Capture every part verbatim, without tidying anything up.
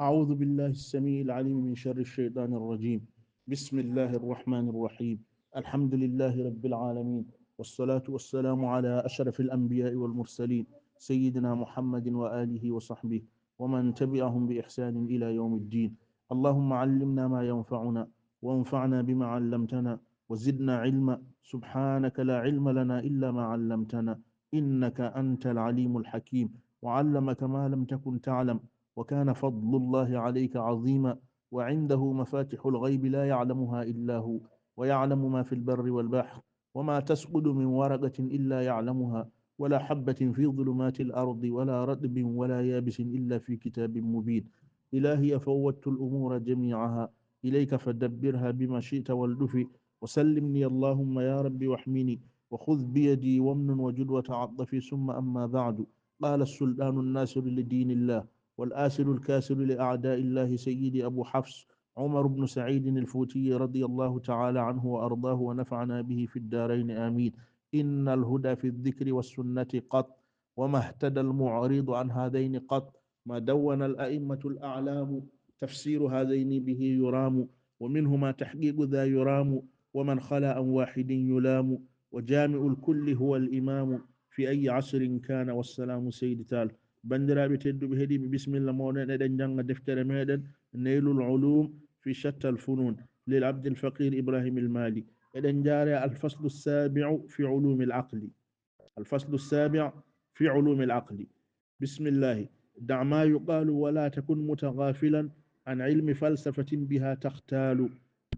أعوذ بالله السميع العليم من شر الشيطان الرجيم. بسم الله الرحمن الرحيم. الحمد لله رب العالمين، والصلاة والسلام على أشرف الأنبياء والمرسلين، سيدنا محمد وآله وصحبه ومن تبعهم بإحسان إلى يوم الدين. اللهم علمنا ما ينفعنا، وانفعنا بما علمتنا، وزدنا علما. سبحانك لا علم لنا إلا ما علمتنا، إنك أنت العليم الحكيم. وعلمك ما لم تكن تعلم، وكان فضل الله عليك عظيما. وعنده مفاتح الغيب لا يعلمها إلا هو، ويعلم ما في البر والبحر، وما تسقط من ورقة إلا يعلمها، ولا حبة في ظلمات الأرض، ولا رطب ولا يابس، إلا في كتاب مبين. إلهي، فوضت الأمور جميعها إليك، فدبرها بما شئت والطف، وسلمني اللهم يا رب واحمني، وخذ بيدي وامنن وجد وتعطف. ثم أما بعد، قال السلطان الناصر لدين الله، والآسر الكاسر لأعداء الله، سيدي أبو حفص عمر بن سعيد الفوتي، رضي الله تعالى عنه وأرضاه ونفعنا به في الدارين، آمين. إن الهدى في الذكر والسنة قط، وما اهتدى المعرض عن هذين قط، ما دون الأئمة الأعلام، تفسير هذين به يرام، ومنهما تحقيق ذا يرام، ومن خلا عن واحد يلام، وجامع الكل هو الإمام في أي عصر كان، والسلام سيد تال. Banndiraaɓe tedduɓe heɗiiɓe, bisimilla mooɗon, eɗen njannga deftere meɗen Naylul Ulum fi Shattal Funun lil Abdil Faqir Ibrahim al Mali. Eɗen njaare al faslu sabi'u fi ulumil aqli. Al faslu sabi'u fi ulumil aqli. بسم الله. دع ما يقال ولا تكن متغافلا عن علم فلسفة بها تختال.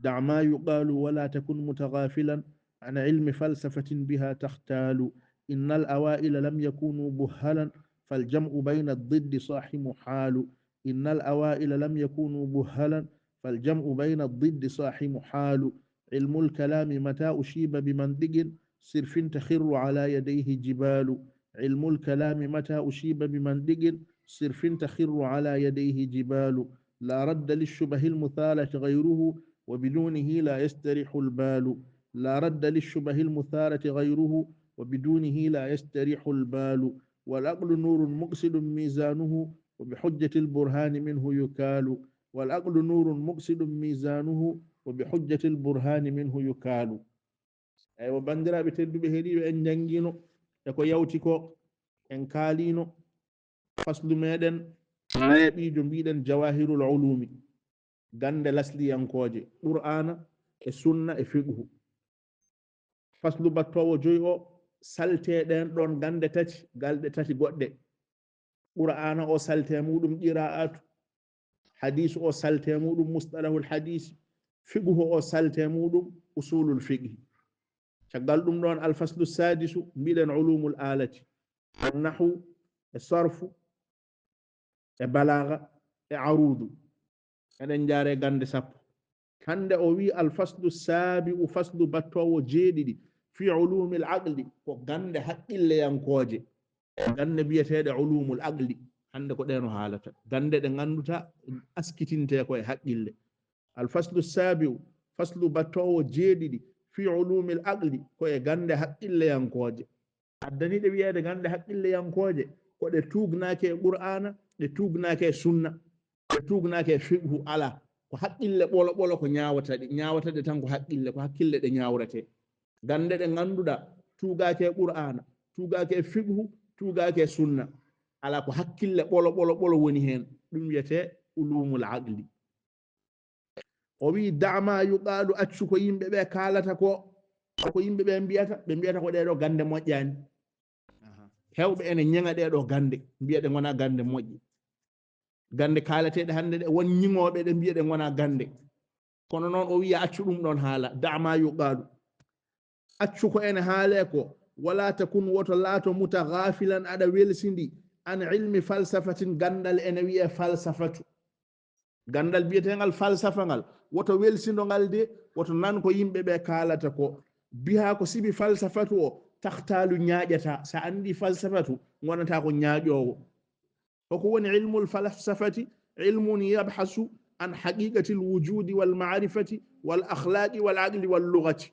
دع ما يقال ولا تكن متغافلا عن علم فلسفة بها تختال. إن الأوائل لم يكونوا بهلا، فالجمع بين الضد صاح محال. إن الأوائل لم يكونوا بهلا، فالجمع بين الضد صاح محال. علم الكلام متى أشيب بمنطق صرف تخر على يديه جبال. علم الكلام متى أشيب بمنطق صرف تخر على يديه جبال. لا رد للشبه المثارة غيره، وبدونه لا يستريح البال. لا رد للشبه المثارة غيره، وبدونه لا يستريح البال. والعقل نور مقصد ميزانه، وبحجة البرهان منه يكال. والعقل نور مقصد ميزانه، وبحجة البرهان منه يكال. Eywa, banndiraaɓe tedduɓe heɗiiɓe, en njanngiino e ko yawti ko, en kaaliino faslu meɗen nayaɓiijo, mbiɗen Jawahirul Ulumi, gannde lasliyankooje, Qur'aana e Sunna e fiqhu. Faslu battoowo joyi o, salte ɗen ɗon gannde tati, galɗe tati goɗɗe. Qur'aana o salte muɗum qiraa'atu, hadiisu o salte muɗum mustalahul hadiisi, fiqhu o salte muɗum usulul fiqhi. Caggal ɗum ɗon, al faslu sadisu, mbiɗen ulumul alati, an nahwu e sarfu e balaaga e aruudu. Eɗen njaare gannde sappo. Hannde o wi al faslu sabi'u, faslu battoowo jeeɗiɗi, fi ulumil aqli, ko gannde haqqilleyankooje. Gannde mbiyeteeɗe ulumul aqli, hannde ko ɗen o haalata. Gannde ɗe ngannduta askitinte ko e haqqille. Al faslu sabi'u, faslu battoowo jeeɗiɗi, fi ulumil aqli, ko e gannde haqqilleyankooje. Addaniiɗe wiyeede gannde haqqilleyankooje, ko ɗe tuugnaake e Qur'aana, ɗe tuugnaake e Sunna, ɗe tuugnaake e fiqhu, alaa. Ko haqqille ɓolo ɓolo ko ñaawata ɗe, ñaawata ɗe tan ko haqqille, ko hakkille ɗe ñaawretee. Gannde ɗe ngannduɗaa tuugaake e Qur'aana, tuugaake e fiqhu, tuugaake e Sunna. Alaa, ko hakkille ɓolo ɓolo ɓolo woni heen. Ɗum wiyetee ulumul aqli. O wi, "Da' ma yuqaalu, accu ko yimɓe ɓe kaalata ko, ko yimɓe ɓe mbiyata, ɓe mbiyata ko ɗee ɗoo gannde moƴƴaani." Aha. Heewɓe ene ñeŋa ɗee ɗoo gannde, mbiya ɗe ngonaa gannde moƴƴe. Gannde kaalateeɗe hannde ɗe, won ñiŋooɓe ɗe mbiya ɗe ngonaa gannde. Kono noon o wiya accu ɗum ɗoon haala, "Da' ma yuqaalu." Accu ko ene haalee ko, "Wala takun, woto laato, mutagaafilan, aɗa welsindi, an ilmi falsafatin, ganndal ene wiyee falsafatu." Ganndal biyeteengal falsafa ngal, woto welsindo ngal de, woto nan ko yimɓe ɓe kaalata ko. Bihaa ko sibi falsafatu o, tahtaalu, ñaaƴata. So a anndi falsafatu, ngonata ko ñaaƴoowo. Hoko woni ilmul falsafati? Ilmun yabhasu an haqiqatil wujudi wal ma'rifati wal akhlaqi wal aqli wal lughati.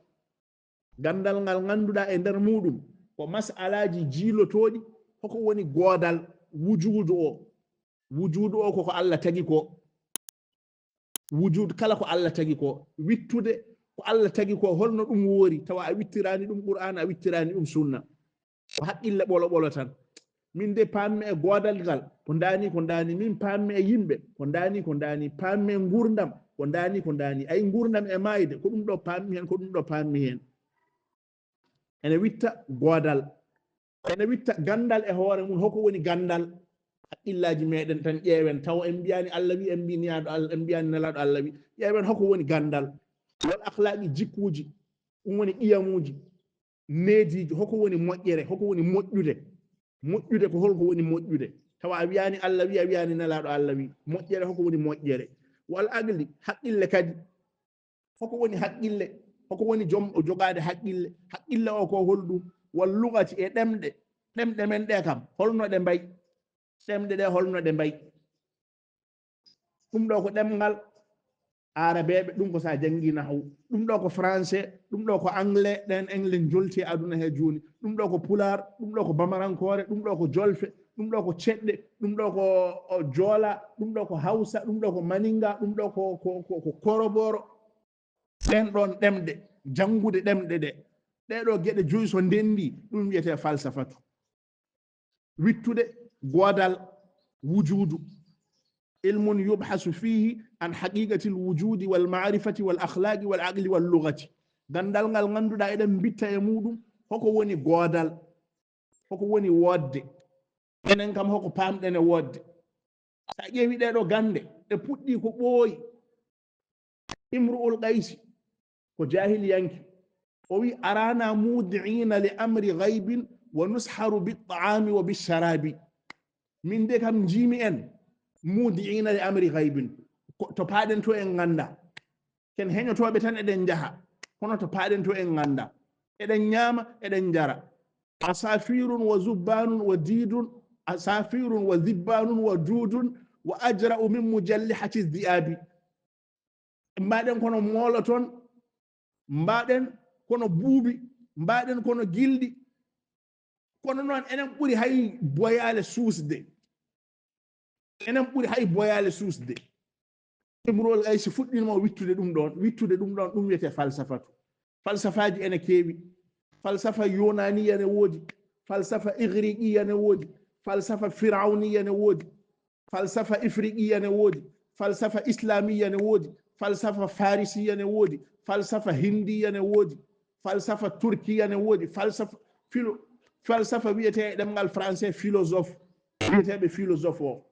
Ganndal ngal ngannduɗaa e nder muuɗum ko mas'alaaji jiilotooɗi, hoko woni goodal wujuudu o, Wujuudu o ko ko Allah tagi ko. Wujuud kala ko Allah tagi ko. Wittude ko Allah tagi ko, holno ɗum woori, tawa a wittiraani ɗum Qur'aan, a wittiraani ɗum Sunna. Ko haqqille ɓolo ɓolo tan. Min de paammi e goodal ngal, ko ndaani, ko ndaani. Min paammi e yimɓe, ko ndaani, ko ndaani. Paammi e nguurndam, ko ndaani, ko ndaani. Ay nguurndam e maayde, ko ɗum ɗo paammi heen, ko ɗum ɗo paammi heen. Ene witta goodal. Ene witta ganndal e hoore mum. Hoko woni ganndal? Haqqillaaji meeɗen tan ƴeewen, tawa en mbiyaani Allah wi, en mbiyaani Allah, en mbiyaani Nelaaɗo Allah wi. Ƴeewen hoko woni ganndal. Wal akhlaaqi, jikkuuji, ɗum woni qiyamuuji, neediiji. Hoko woni moƴƴere? Hoko woni moƴƴude? Moƴƴude ko holko woni moƴƴude? Tawa a wiyaani Allah wi, a wiyaani Nelaaɗo Allah wi. Moƴƴere, hoko woni moƴƴere? Wal aqli, haqqille kadi. Hoko woni haqqille? Hoko woni joom o jogaade haqqille? Haqqille o ko holɗum? Wal lugati, e ɗemɗe. Ɗemɗe men ɗe kam, holno ɗe mbayi? Ɗemɗe ɗe, holno ɗe mbayi? Ɗum ɗo ko ɗemngal Aarabeeɓe, ɗum ko so a janngii nahwu. Ɗum ɗo ko français, ɗum ɗo ko anglais, ɗeen anglais jolti e aduna he jooni. Ɗum ɗo ko pulaar, ɗum ɗo ko bamarankoore, ɗum ɗo ko jolfe, ɗum ɗo ko ceɗɗe, ɗum ɗo ko, o, joola, ɗum ɗo ko hawsa, ɗum ɗo ko maninga, ɗum ɗo ko, ko, ko, ko koroboro. Ɗeen ɗoon ɗemɗe, janngude ɗemɗe ɗe, ɗee ɗo geɗe joyi so ndenndii, ɗum wiyetee falsafatu. Wittude goodal, wujuudu. Ilmun yubhasu fihi an haqiqatil wujudi wal ma'rifati wal akhlaqi wal aqli wal lughati. Ganndal ngal ngannduɗaa eɗen mbitta e muuɗum hoko woni goodal, hoko woni woodde. Enen kam, hoko paamɗen e woodde? So a ƴeewi ɗee ɗo gannde, ɗe puɗɗii ko ɓooyi. Imru'ul Qaysi ko jaahiliyanke. O wi, "Arana mudi'ina li amri ghaybin wa nusharu bit ta'ami wa bish sharabi." Min de kam njiimi en mudi'ina li amri ghaybin. Ko, to paaɗen to en ngannda. Ken heñotooɓe tan eɗen njaha. Kono to paaɗen to en ngannda. Eɗen ñaama, eɗen njara. Asafirun wa zubbanun wa didun, asafirun wa zibbanun wa dudun wa ajra'u min mujallihati dhi'abi. Mbaɗen kono moolo toon, mbaɗen kono buubi, mbaɗen kono gilɗi. Kono noon enen ɓuri hay boyaale suusde. Enen ɓuri hay boyaale suusde. Imru'ul Qaysi fuɗɗiima wittude ɗum ɗoon, wittude ɗum ɗoon, ɗum wiyetee falsafatu. Falsafaaji ene keewi. Falsafa yunaniya ne woodi, falsafa igriqiya ne woodi, falsafa firawniya ne woodi, falsafa ifriqiya ne woodi, falsafa islamiya ne woodi, falsafa farisiya ne woodi, falsafa hindiya ne woodi, falsafa turkiya ne woodi, falsafa filo-, falsafa wiyetee e ɗemngal français philosophe, wiyeteeɓe philosophe o.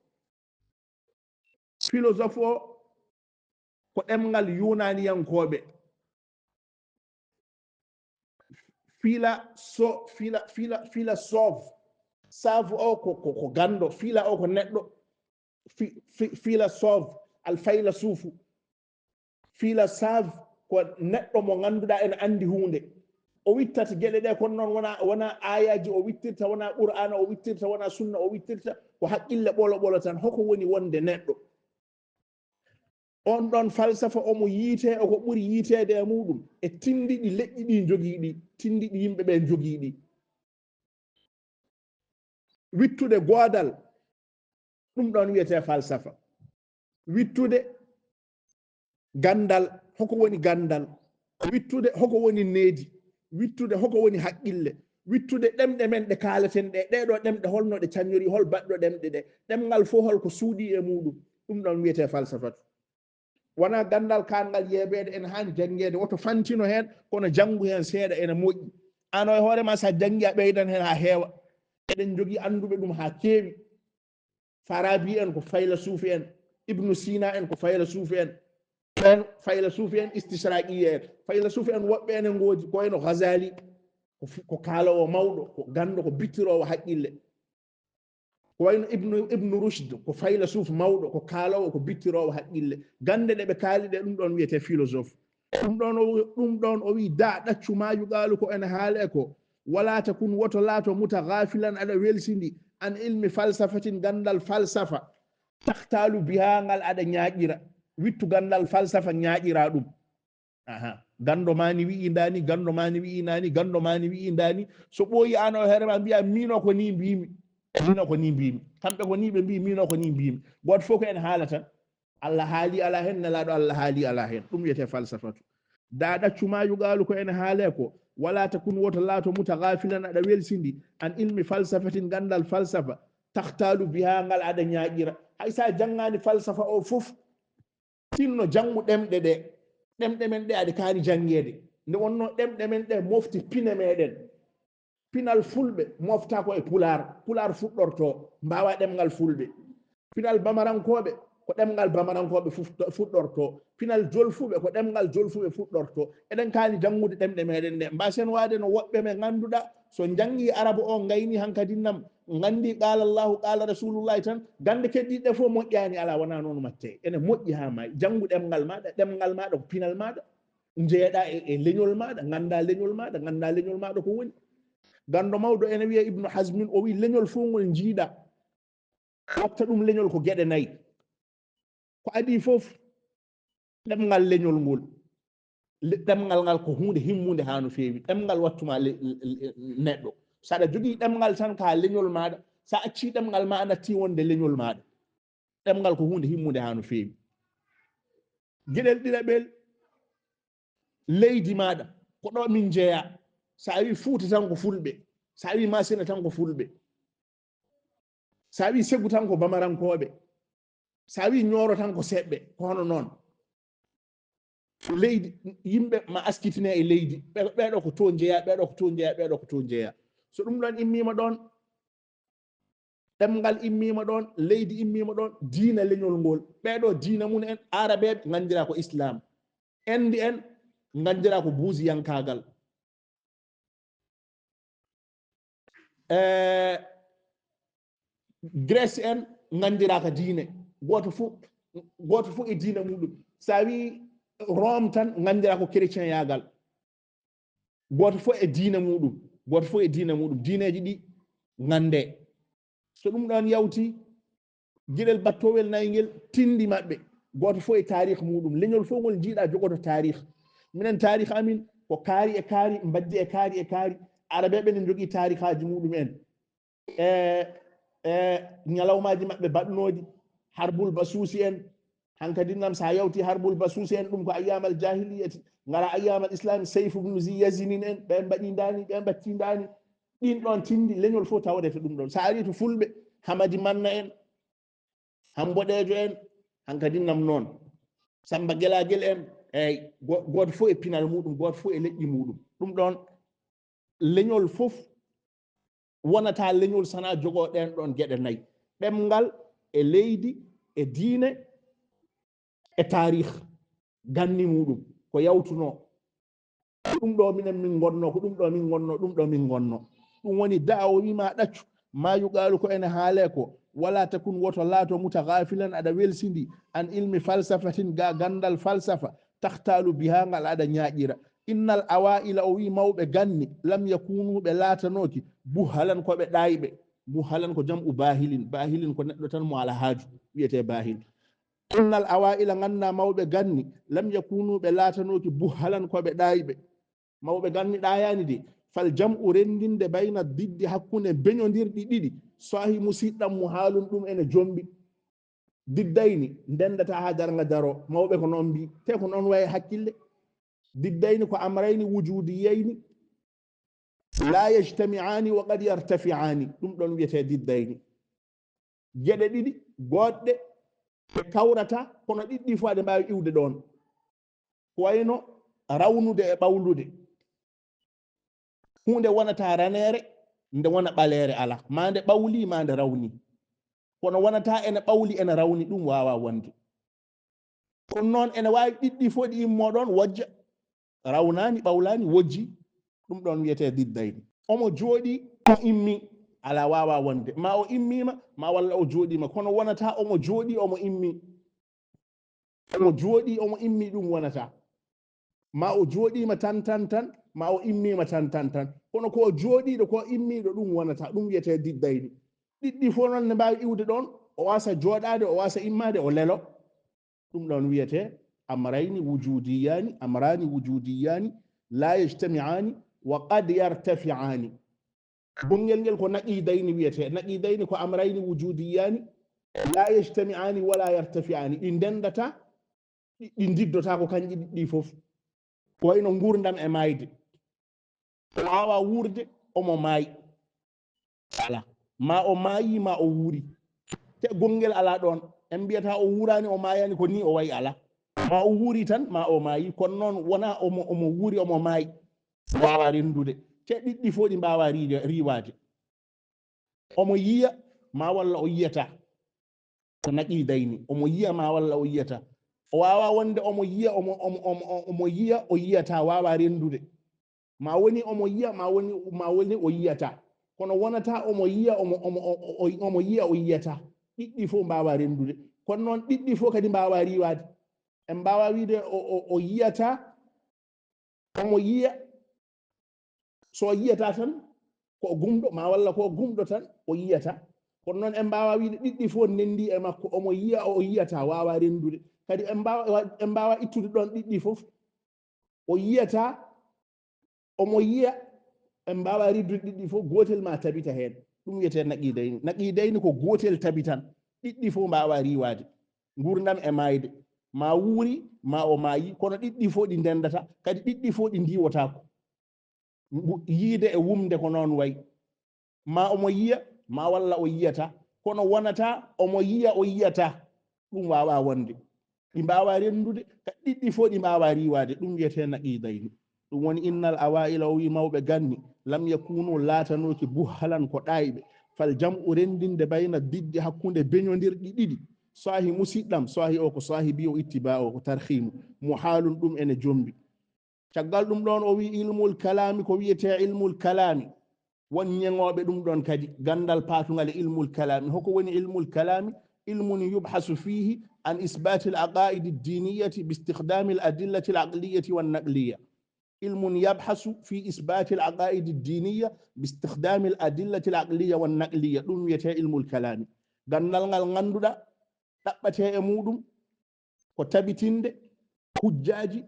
Philosophe o ko ɗemngal yunaniyankooɓe. Fila so, fila, fila, philosophe. Save o ko, ko, ko ganndo, fila o ko neɗɗo. Fi-, fi-, philosophe, al faylasuufu. Philosophe ko neɗɗo mo ngannduɗaa ene anndi huunde. O wittata geɗe ɗe, kono noon wona, wona aayaaji o wittirta, wona Qur'aana o wittirta, wona sunna o wittirta, ko haqqille ɓolo ɓolo tan. Hoko woni wonde neɗɗo? On ɗon falsafa omo yiitee, oko ɓuri yiiteede e muuɗum, e tinndiɗi leƴƴi ɗi njogii ɗi, tinndiɗi yimɓe ɓe njogii ɗi. Wittude goodal, ɗum ɗon wiyetee falsafa. Wittude ganndal, hoko woni ganndal? Wittude hoko woni needi? Wittude hoko woni haqqille? Wittude ɗemɗe men ɗe kaaleten ɗe, ɗee ɗo ɗemɗe holno ɗe caññori, hol baɗɗo ɗemɗe ɗe? Ɗemngal fof hol ko suuɗii e muuɗum? Ɗum ɗon wiyetee falsafatu. Wonaa ganndal kaanngal yeebeede, ene haani janngeede, woto fantino heen, kono janngu heen seeɗa ene moƴƴi. Aan o e hoore ma, so a janngii, a ɓeydan heen haa heewa. Eɗen njogii annduɓe ɗum haa keewi. Farabi en ko faylasuufi en, Ibnu Sina en ko faylasuufi en, ɓen faylasuufi en istisraqiya en, faylasuufi en woɓɓe ene ngoodi, ko wayno Ghazali, ko f-, ko kaaloowo mawɗo, ko ganndo, ko bittiroowo haqqille. Ko wayno Ibnu, Ibnu Rushd, ko faylasuuf mawɗo, ko kaaloowo, ko bittiroowo haqqille. Gannde ɗe ɓe kaali ɗe, ɗum ɗon wiyetee philosophe. Ɗum ɗon o, ɗum ɗon o wi, "Da, ɗaccu, ma yuqaalu, ko ene haale ko, wala takun, woto laato, mutaghafilan, aɗa welsindi, an ilmi falsafatin, ganndal falsafa, takhtaalu biha, ngal aɗa ñaaƴira." Wittu ganndal falsafa, ñaaƴira ɗum. Aha. Ganndo maani wi'i ndaani, ganndo maani wi'i naani, ganndo maani wi'i ndaani. So ɓooyi aan o hoore ma mbiya, "Miino ko nii mbiimi." Mino ko ni mbimi. Kamɓe ko ni ɓe mbi, mino ko ni mbimi. Gooto fof ko ene haala tan. Allah haali ala hen, Nelaaɗo Allah haali ala hen. Ɗum wiyetee falsafatu. Da ɗaccu ma yuqaalu ko ene haalee ko, wala takun, woto laato, mutagaafilan, aɗa welsindi, an ilmi falsafatin, ganndal falsafa, tahtaalu biha, ngal aɗa ñaaƴira. Hay sa janngaani falsafa o fof, tinno janngu ɗemɗe ɗe. Ɗemɗe men ɗe aɗa kaani janngeede. Nde wonno ɗemɗe men ɗe mofti pine meɗen. Pinal fulɓe mofta ko e pulaar, pulaar fuɗɗorto, mbaawa ɗemngal fulɓe. Pinal bamarankooɓe, ko ɗemngal bamarankooɓe fuf-, fuɗɗorto. Pinal jolfuɓe, ko ɗemngal jolfuɓe fuɗɗorto. Eɗen kaani janngude ɗemɗe meɗen ɗe. Mbaasen waade no woɓɓe ɓe ngannduɗaa, so njanngi arabu o, ngayni hankadi nam, nganndi qaala Allahu, qaala Rasulullahi tan, gannde keddiiɗe ɗe fof moƴƴaani, alaa, wonaa noon watte. Ene moƴƴi haa maayi. Janngu ɗemngal maaɗa, ɗemngal maaɗa ko pinal maaɗa. Njeeɗa e, e leñol maaɗa, ngannda leñol maaɗa, ngannda leñol maaɗa ko woni. Ganndo mawɗo ene wiya Ibnu Hazmin, o wi leñol fof ngol njiiɗa, watta ɗum leñol ko geɗe nayi. Ko adii fof, ɗemngal leñol ngol. Le-, ɗemngal ngal ko huunde himmunde haa no feewi. Ɗemngal wattuma le-, le-, le-, neɗɗo. So aɗa jogii ɗemngal tan ka leñol maaɗa, so a accii ɗemngal ma, a natti wonde leñol maaɗa. Ɗemngal ko huunde himmunde haa no feewi. Geɗel ɗiɗaɓel, leydi maaɗa, ko ɗo min njeyaa. So a wi Fuuta tan ko fulɓe, so a wi Masina tan ko fulɓe, so a wi Segu tan ko bamarankooɓe, so a wi Ñooro tan ko seɓɓe, ko hono noon. Leydi, yimɓe ma askitine e leydi, ɓe-, ɓeeɗo ko to njeyaa, ɓeeɗo ko to njeyaa, ɓeeɗo ko to njeyaa. So ɗum ɗon immiima ɗon, ɗemngal immiima ɗon, leydi immiima ɗon, diina leñol ngol. Ɓeeɗo diina mum en, Arabeeɓe nganndiraa ko Islaam. Enndi en nganndiraa ko buusiyankaagal. Eh, Grèce en nganndiraa ko diine. Gooto fof, gooto fof e diina muɗum. So a wi Rome tan nganndiraa ko chrétien yaagal. Gooto fof e diina muɗum, gooto fof e diina muɗum, diineeji ɗi nganndee. So ɗum ɗoon yawti, geɗel battowel nayi ngel, tinndi maɓɓe, gooto fof e taarih muɗum. Leñol fof ngol njiiɗa jogoto taarih. Minen taarih amin ko kaari e kaari, mbaddi e kaari e kaari. Arabeeɓe ne njogii taarihaaji muɗum en. E, e ñalawmaaji maɓɓe baɗnooɗi, Harbul Basuusi en, hankadi nam, so a yawti Harbul Basuusi en, ɗum ko ayyamal jahiliyati, ngara ayyamal islam, Seyfu ibnu Zi Yazinin en, ɓe mbaɗi ndaani, ɓe mbatti ndaani. Ɗin ɗon tinndi, leñol fof tawrete ɗum ɗon. So a ari to Fulɓe, Hamadi Manna en, Hamboɗeejo en, hankadi nam noon. Samba Gelagel en, eey, go-, gooto fof e pinal muɗum, gooto fof e leƴƴi muɗum. Ɗum ɗon, leñol fof wonata leñol sana jogoo ɗeen ɗon geɗe nayi. Ɗemngal, e leydi, e diine, e taarih, ganni muɗum, ko yawtunoo. Ko ɗum ɗo minen min ngonno, ko ɗum ɗo min ngonno, ɗum ɗo min ngonno. Ɗum woni da'awa wi ma ɗaccu, ma yuqaalu ko ene haalee ko, wala takun, woto laato, mutagaafilan, aɗa welsindi, an ilmi falsafatin, ga ganndal falsafa, tahtaalu biha, ngal aɗa ñaaƴira. Innal awaa'ila, o wi mawɓe ganni, lam yakunu, ɓe laatanooki, buhalan, ko ɓe ɗaayɓe. Buhalan ko jam'u baahilin, baahilin ko neɗɗo tan mo alaa haaju, wiyetee baahil. Innal awaa'ila, ngannda mawɓe ganni, lam yakunu, ɓe laatanooki, buhalan, ko ɓe ɗaayɓe. Mawɓe ganni ɗaayaani de. Fal jam'u, renndinde, bayna diddi, hakkunde beñondirɗi ɗiɗi, saahi musiɗɗam mu haalun, ɗum ene jombi. Diddayni, ndendata haa darnga daro, mawɓe ko noon mbi, te ko noon wayi hakkille. Diddayni ko amrayni wujuudiyayni, la yajtami'aani wa qad yartafi'aani, ɗum ɗon wiyetee diddayni. Geɗe ɗiɗi goodɗe ɓe kawrata, kono ɗiɗɗi fof aɗe mbaawi iwde ɗoon. Ko wayno rawnude e ɓawlude. Huunde wonata raneere, nde wona ɓaleere alaa. Maa nde ɓawlii, maa nde rawnii. Kono wonata ene ɓawli, ene rawni, ɗum waawaa wonde. Kono noon ene waawi ɗiɗɗi fof ɗi immoo ɗoon, wojja, rawnaani, ɓawlaani, wojji, ɗum ɗoon wiyetee diddayni. Omo jooɗii, o immii, alaa, waawaa wonde. Maa o immiima, maa walla o jooɗiima. Kono wonata omo jooɗii, omo immii. Omo jooɗii, omo immii, ɗum wonata. Maa o jooɗiima tan, tan, tan, maa o immiima tan, tan, tan. Kono ko o jooɗiiɗo, ko o immiiɗo, ɗum wonata. Ɗum wiyetee diddayni. Ɗiɗɗi fof noon ne mbaawi iwde ɗoon, o waasa jooɗaade, o waasa immaade, o lelo. Ɗum ɗoon wiyetee amrayni wujuudiyaani, amraani wujuudiyaani, laa yajtami'aani, wa qad yartafi'aani. Gonngel ngel ko naqidayni wiyetee. Naqidayni ko amrayni wujudiyaani, la yajtami'aani wala yartafi'aani. Ɗi ndendataa, ɗi, ɗi ndiddotaako kanji ɗiɗi fof. Ko wayno nguurndam e maayde. O waawaa wuurde, omo maayi. Alaa. Ma o maayi, ma o wuuri. Te gonngel alaa ɗoon. En mbiyataa o wuuraani, o maayaani, ko nii o wayi, alaa. Ma o wuuri tan, ma o maayi. Kono noon wonaa omo, omo wuuri, omo maayi. Waawaa renndude. Te ɗiɗi fof ɗi mbaawaa riide-, riiwaade. Omo yiya, ma walla o yiyataa. Ko naqidayni. Omo yiya, ma walla o yiyataa. O waawaa wonde omo yiya, omo, omo, omo, omo yiya, o yiyataa, waawaa renndude. Ma woni omo yiya, ma woni, ma woni o yiyataa. Kono wonataa omo yiya, omo, omo, o, o, omo yiya, o yiyataa. Ɗiɗi fof mbaawaa renndude. Kono noon ɗiɗi fof kadi mbaawaa riiwaade. En mbaawaa wiyde o, o, o yiyataa, omo yiya. So o yiyataa tan, ko o gumɗo, ma walla ko o gumɗo tan, o yiyataa. Kono noon en mbaawaa wiyde ɗiɗi fof ndenndi e makko, omo yiya, o yiyataa, waawaa renndude. Kadi en mbaawa, en mbaawaa ittude ɗoon ɗiɗi fof. O yiyataa, omo yiya, en mbaawaa riiwde ɗiɗi fof, gootel ma tabita heen. Ɗum wiyetee naqidayni. Naqidayni ko gootel tabitan, ɗiɗi fof mbaawaa riiwaade. Nguurndam e maayde. Ma wuuri, ma o maayi, kono ɗiɗi fof ɗi ndendata, kadi ɗiɗi fof ɗi ndiiwotaako. Ngu-, yiide e wumde ko noon wayi. Ma omo yiya, ma walla o yiyataa. Kono wonataa omo yiya, o yiyataa. Ɗum waawaa wonde. Ɗi mbaawaa renndude, ka ɗiɗi fof ɗi mbaawaa riiwaade. Ɗum wiyetee naqidayni. Ɗum woni innal awaa'ila, o wiyi mawɓe ganni, lam yakunu, laatanooki, buhhalan, ko ɗaayɓe. Fal jam'u, renndinde, bayna diddi, hakkunde beñondirɗi ɗiɗi. Saahi musiɗɗam, saahi o ko saahibi, o ittibaa o ko tarhiimu. Muhaalun, ɗum ene jombi. Caggal ɗum ɗoon o wiyi ilmul kalaami, ko wiyetee ilmul kalaami. Won ñeŋooɓe ɗum ɗoon kadi, ganndal paatungal e ilmul kalaami. Hoko woni ilmul kalaami? Ilmun yubhasu fiihi an isbaatil aqaa'idi diiniyati bi istikhdaamil adillatil aqliyati wan naqliya. Ilmun yabhasu fi isbaatil aqaa'idi diiniya bi istikhdaamil adillatil aqliya wan naqliya. Ɗum wiyetee ilmul kalaami. Ganndal ngal ngannduɗaa, ɗaɓɓatee e muuɗum ko tabitinde hujjaaji,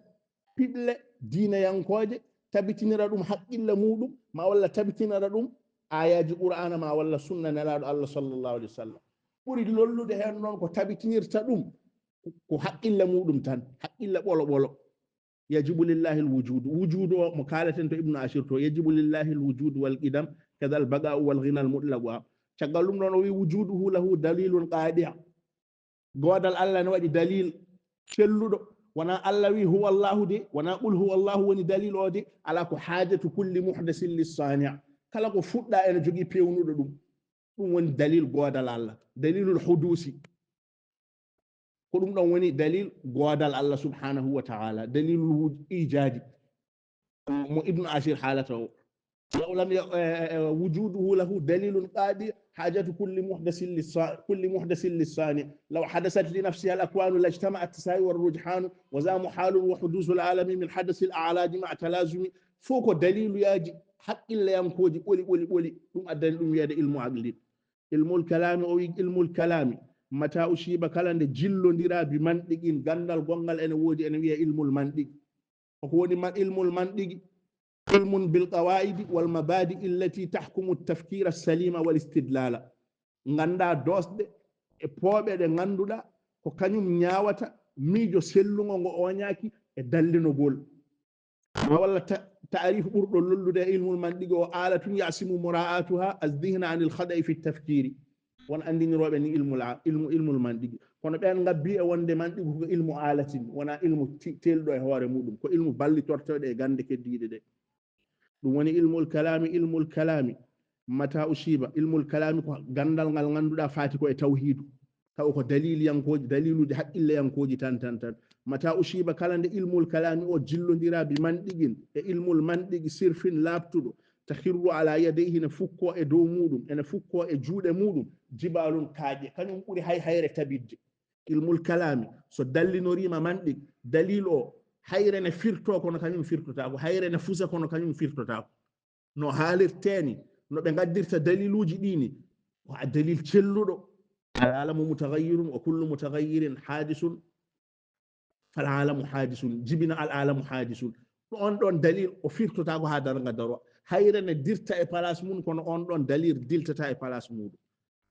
piɓle diineyankooje, tabitinira ɗum haqqille muuɗum, ma walla tabitinira ɗum aayaaji Qur'aana ma walla sunna Nelaaɗo Allah sallallahu alayhi wa sallam. Ɓuri lollude heen noon ko tabitinirta ɗum ko haqqille muuɗum tan, haqqille ɓolo ɓolo. Yajibu lillahi l-wujudu. Wujudu o mo kaalaten to Ibnu Ashir to, yajibu lillahi l-wujudu wal qidam, kadal baqa'u wal ghinal mutlaqu. Caggal ɗum ɗoon o wi, wujuduhu lahu dalilun qadi'. Goodal Allah ne waɗi dalil celluɗo. Wonaa Allah wi huwa Allahu de, wonaa qul huwa Allahu woni dalil o de, alaa, ko haajatu kulli muhdasin lis-sani'. Kala ko fuɗɗaa ene jogii peewnuɗo ɗum. Ɗum woni dalil goodal Allah, dalilul hudusi. Ko ɗum ɗoon woni dalil goodal Allah subhanahu wa ta'ala, dalilul wujud, ijaadi. Mo Ibnu Ashir haalata o. Law lam ya-, eh, eh, wujuduhu lahu dalilun qadi' hajatu kulli muhdasin lis-sa-, kulli muhdasin lis-sani'. Law hadasat li nafsiha al-akwanu lajtama'at, sa'i war rujhanu, wa za muhalun wa hudusul alami min hadasil a'laji ma'a talazumi. Fof ko daliluyaaji haqqilleyankooji ɓoli, ɓoli, ɓoli. Ɗum addani ɗum wiyeede ilmu aqli. Ilmul kalaami, o wi ilmul kalaami, mata ushiba, kala nde jillondiraa bi mantiqin, ganndal gonngal ene woodi, ene wiyee ilmul mantiqi. Ko woni ma-, ilmul mantiqi? Ilmun bil qawaa'idi wal mabaadi'i allati tahkumu tafkiira salima wal istidlaala. Nganndaa doosɗe e pooɓe ɗe ngannduɗaa ko kañum ñaawata miijo sellungo ngo ooñaaki e dallinogol. Ma walla ta-, taariif ɓurɗo lollude e ilmul mantiqi o, alatun yasimu mura'atuha az-zihna anil khada'i fi tafkiri. Won anndinirooɓe ni ilmul a-, ilmu, ilmul mantiqi. Kono ɓeen ngabbii e wonde mantiqu ko ilmu alatin, wonaa ilmu ti-, teelɗo e hoore muuɗum, ko ilmu ballitorteeɗo e gannde keddiiɗe ɗe. Ɗum woni ilmul kalaami, ilmul kalaami. Mata ushiba, ilmul kalaami ko ganndal ngal ngannduɗaa faati ko e tawhiidu. Tawa ko daliliyankooji, daliluuji haqqilleyankooji tan, tan, tan. Mata ushiba, kala nde ilmul kalaami o jillondiraa bi mantiqin, e ilmul mantiqi sirfin laaɓtuɗo, takhirru ala yadayhi, ne fukkoo e dow muuɗum, ene fukkoo e juuɗe muuɗum, jibalun, kaaƴe, kañum ɓuri hay hayre tabitde. Ilmul kalaami, so dallinoriima mantiq, dalil o, hayre ne firtoo kono kañum firtotaako, hayre ne fusa kono kañum firtotaako. No haalirtee ni, no ɓe ngaddirta daliluuji ɗii ni, ko a dalil celluɗo. Al alamu mutaghayyirun wa kullu mutaghayyirin hadisun, fal alamu hadisun, jibina al alamu hadisun. Ɗoon ɗoon dalil o firtotaako haa darnga daroo. Hayre ne dirta e place mum, kono on ɗon dalil diltata e place muɗum.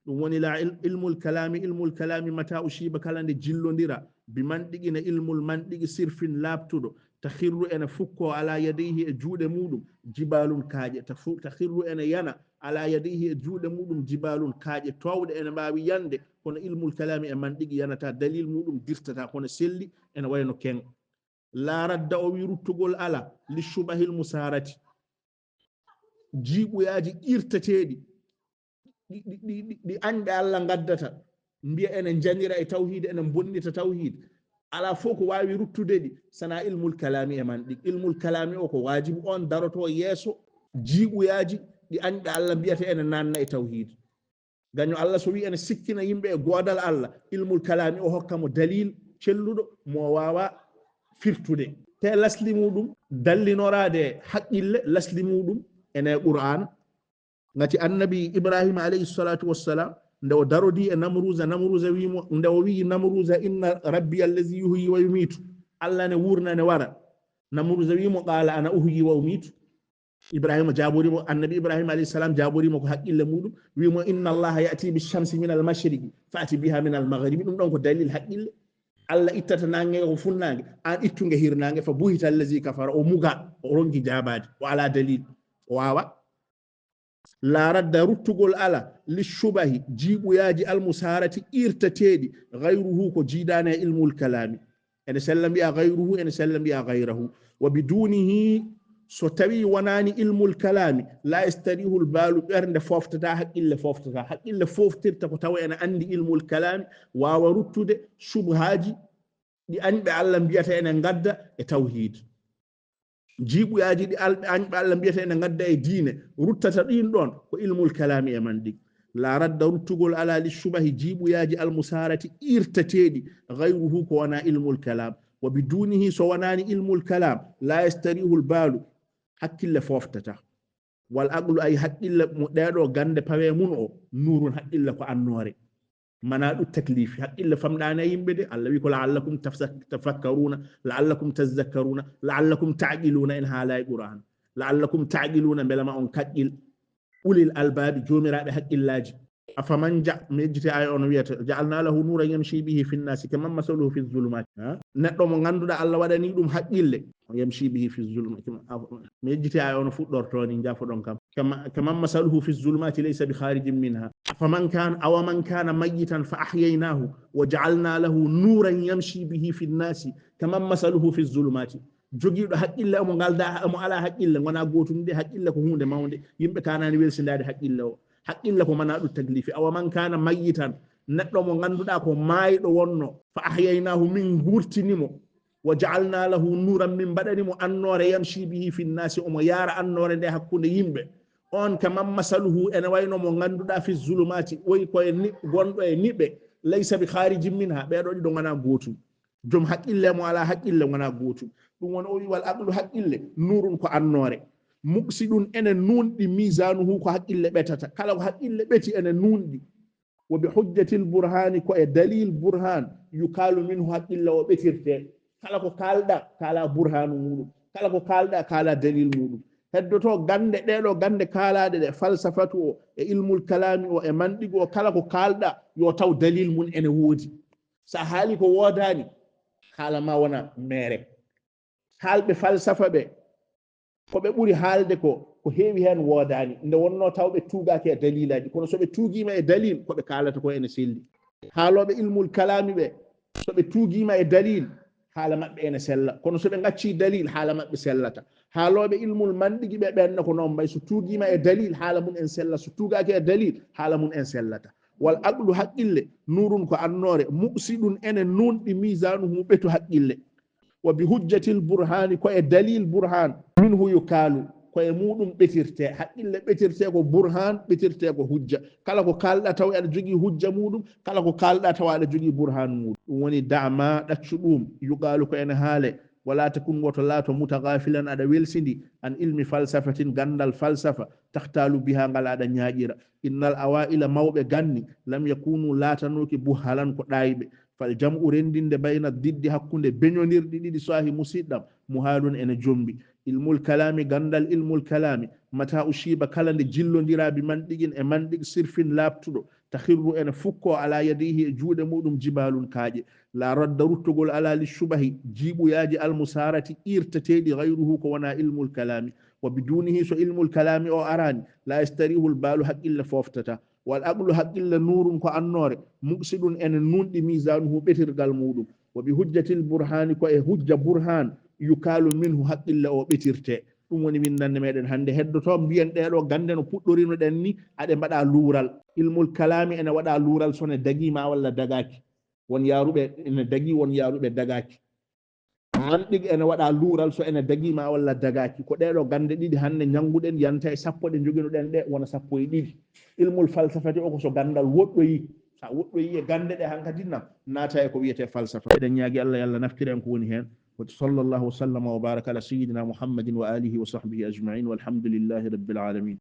Ɗum woni la il-, ilmul kalami, ilmul kalami mata ushiba, kala nde jillondira bi manɗiqi, ne ilmul manɗiqi sirfin laaɓtuɗo, takhirru ene fukko ala yadayhi e juuɗe muɗum, jibalun kaaƴe, tafu-, takhirru ene yana ala yadayhi e juuɗe muɗum, jibalun kaaƴe, toowɗe ene mbaawi yande, kono ilmul kalami e manɗiqi yanata, dalil muɗum dirtata, kono selli ene wayno ken. La radda o wi ruttugol ala li shubahil musarati. Jiiɓuyaaji irteteeɗi, ɗi, ɗi, ɗi, ɗi, ɗi añɓe Allah ngaddata, mbiya ene njanira e tawhiid, ene bonnita tawhiid. Alaa fof ko waawi ruttude ɗi, sana ilmul kalaami e manɗiq. Ilmul kalaami o ko waajibu on daroto yeeso jiiɓuyaaji ɗi añɓe Allah mbiyata ene naanna e tawhiid. Gaño Allah so wi ene sikkina yimɓe e goodal Allah, ilmul kalaami o hokka mo dalil celluɗo mo waawa firtude. Te lasli muɗum dallinoraade haqqille, lasli muɗum ene Qur'an. Ngati annabi Ibrahima alayhi salatu wassalam, nde o darodi e Namruza, Namruza wi mo, nde o wi Namruza, "Inna rabbi allazi yuhyi wa yumitu." Allah ne wurna, ne wara. Namruza wi mo, "Qala ana uhyi wa umitu." Ibrahima jaabori mo, annabi Ibrahima alayhi salam jaabori mo ko haqqille muɗum, wi mo, "Inna allaha ya'ti bi shamsi min al mashriqi, fa'ti biha min al maghribi." Ɗum ɗon ko dalil haqqille. Allah ittata nange ko funnaange, an ittunge hirnaange, fa buhita allazi kafara, o muga, o ronki jaabaade, o ala dalil, o wawa. La radda ruttugol ala, li shubahi, jiiɓuyaaji al musarati irtateeɗi, ghayruhu ko jiidaane e ilmul kalaami. Ene sella mbiya ghayruhu, ene sella mbiya ghayrahu. Wa bidunihi, so tawi wonaani ilmul kalaami, la yastarihul baalu, ɓernde foftata, haqqille foftata. Haqqille foftirta ko tawa ene anndi ilmul kalaami, waawa ruttude shubhaaji ɗi añɓe Allah mbiyata ene ngadda e tawhiid. Jiiɓuyaaji ɗi alɓe añɓe Allah mbiyata ene ngadda e diine, ruttata ɗin ɗon ko ilmul kalaami e manɗiq. La radda ruttugol ala li shubahi jiiɓuyaaji al musarati irtateeɗi, ghayruhu ko wona ilmul kalaam. Wa bidunihi so wonaani ilmul kalaam, la yastarihul baalu, hakkille foftata. Wal aqlu ay haqqille mo ɗeeɗo gande pawe mun o, nurun haqqille ko annoore. Mana ɗum taklifi, haqqille famɗaani e yimɓe de. Allah wi ko la'allakum tafsa-, tafakkaruna, la'allakum tazakkaruna, la'allakum ta'qiluna en haala e Qur'an. La'allakum ta'qiluna, mbele ma on kaqqil. Ulil albaabi, joomiraaɓe haqqillaaji. Afaman ja-, mi yejjiti aya on wiyata, "Ja'alna lahu nuran yamshi bihi fin nasi, kaman masaluhu fi zulumati." Ha? Neɗɗo mo ngannduɗaa Allah waɗani ɗum haqqille, yamshi bihi fi zulumati. Mi yejjiti aya on fuɗɗorto ni, jaafoɗon kam. Kama-, kaman masaluhu fi zulumati laysa bi kharijin minha. Afaman kana, awa man kana mayyitan fa ahyaynahu wa ja'alna lahu nuran yamshi bihi fin nasi, kaman masaluhu fi zulumati. Jogiiɗo haqqille, omo ngalda, omo ala haqqille, ngona gootum de, haqqille ko huunde mawnde. Yimɓe kaanani welsindaade haqqille o. Haqqille ko mana ɗum taklifi. Awa man kana mayyitan, neɗɗo mo ngannduɗaa ko maayɗo wonno, fa ahyaynahu, min ngurtini mo, wa ja'alna lahu nuran, min mbaɗani mo annoore, yamshi bihi fi nnasi, omo yaara annoore nde hakkunde yimɓe. On kaman masaluhu, ene wayno mo ngannduɗaa fi zulumati, woy ko e ni-, gonɗo e niɓe, laysa bi kharijin minha, ɓeeɗo ɗiɗo ngona gootum. Joom haqqille mo ala haqqille ngona gootum. Ɗum woni o wi wal aqlu haqqille, nurun ko annoore. Muqsidun ene nunɗi mizanuhu ko haqqille ɓetata. Kala ko haqqille ɓeti ene nunɗi. Wa bi hujjatil burhani ko e dalil burhan yukaalu minhu haqqille o ɓetirte. Kala ko kaalɗa, kaala burhanu muɗum. Kala ko kaalɗa, kaala dalil muɗum. Heddoto gande ɗeɗo gande kaalaɗe ɗe falsafatu o e ilmul kalami o e manɗigu o kala ko kaalɗa yo taw dalil mum ene woodi. Sa haali ko woodaani, haala ma wona meere. Haalɓe falsafa ɓe, ko ɓe ɓuri haalde ko, ko heewi heen woodaani. Nde wonnoo taw ɓe tuugaaki e daliilaaji, kono so ɓe tuugiima e daliil, ko ɓe kaalata ko ene selli. Haalooɓe ilmul kalaami ɓe, so ɓe tuugiima e daliil, haala maɓɓe ene sella. Kono so ɓe ngaccii daliil, haala maɓɓe sellata. Haalooɓe ilmul manɗigi ɓe, ɓeen ne ko noon mbayi. So tuugiima e daliil, haala mum en sella. So tuugaaki e daliil, haala mum en sellata. Wal aqlu haqqille, nurun ko annoore, muqsidun ene nunɗi mizanuhu ɓetu haqqille. Wa bi hujjatil burhani, ko e dalil burhan, minhu yukaalu, ko e muɗum ɓetirte. Haqqille ɓetirte ko burhan, ɓetirte ko hujja. Kala ko kaalɗa taw aɗa jogii hujja muɗum, kala ko kaalɗa taw aɗa jogii burhan muɗum. Ɗum woni dama ɗaccu ɗum, yukaalu ko ene haale, wala takun woto laato mutaghafilan aɗa welsindi, an ilmi falsafatin gandal falsafa, tahtaalu biha ngal aɗa ñaaƴira. Innal awaila mawɓe ganni, lam yakunu laatanooki buhalan ko ɗaayɓe. Fal jam'u renndinde bayna diddi hakkunde beñondirɗi ɗiɗi saahi musiɗɗam, muhaalun ene jombi. Ilmul kalaami, ganndal ilmul kalaami, mata ushiba kala nde jillondiraa bi manɗiqin e manɗiq sirfin laaɓtuɗo, takhirru ene fukkoo alaa yadayhi e juuɗe muɗum jibaalun kaaƴe. Laa radda ruttogol alaa li shubahi jiiɓuyaaji almusaarati iirteteeɗi ghayruhu ko wonaa ilmul kalaami. Wa biduunihi so ilmul kalaami o araani, laa yastarihul baalu haqqille fooftataa. Wal aqlu haqqille nuurun ko annoore, muqsidun ene nunɗi miisaanuhu ɓetirgal muɗum. Wa bi hujjatil burhaani ko e hujja burhaan yukaalu minhu haqqille o ɓetirtee. Ɗum woni winndannde meɗen hannde heddoto mbiyen ɗee ɗoo gannde no puɗɗorinoɗen ni aɗe mbaɗa luural. Ilmul kalaami ene waɗa luural so ne dagii ma walla dagaaki. Won yaaruɓe ene dagii, won yaaruɓe dagaaki. Manɗiq ene waɗa luural so ene dagii ma walla dagaaki. Ko ɗee ɗoo gannde ɗiɗi hannde ñannguɗen yanta e sappo ɗe njoginoɗen ɗe wona sappo e ɗiɗi. Ilmul falsafati o ko so ganndal woɗɗoyi. Sa woɗɗoyi e gannde ɗe hankadi na naata e ko wiyetee falsafa. Eɗen ñaagi Allah yo Allah naftire en ko woni heen. Wa sallallahu wa sallama wa baraka ala sayyidina Muhammadin wa alihi wa sahbihi ajma'in walhamdulillahi rabbil alamin.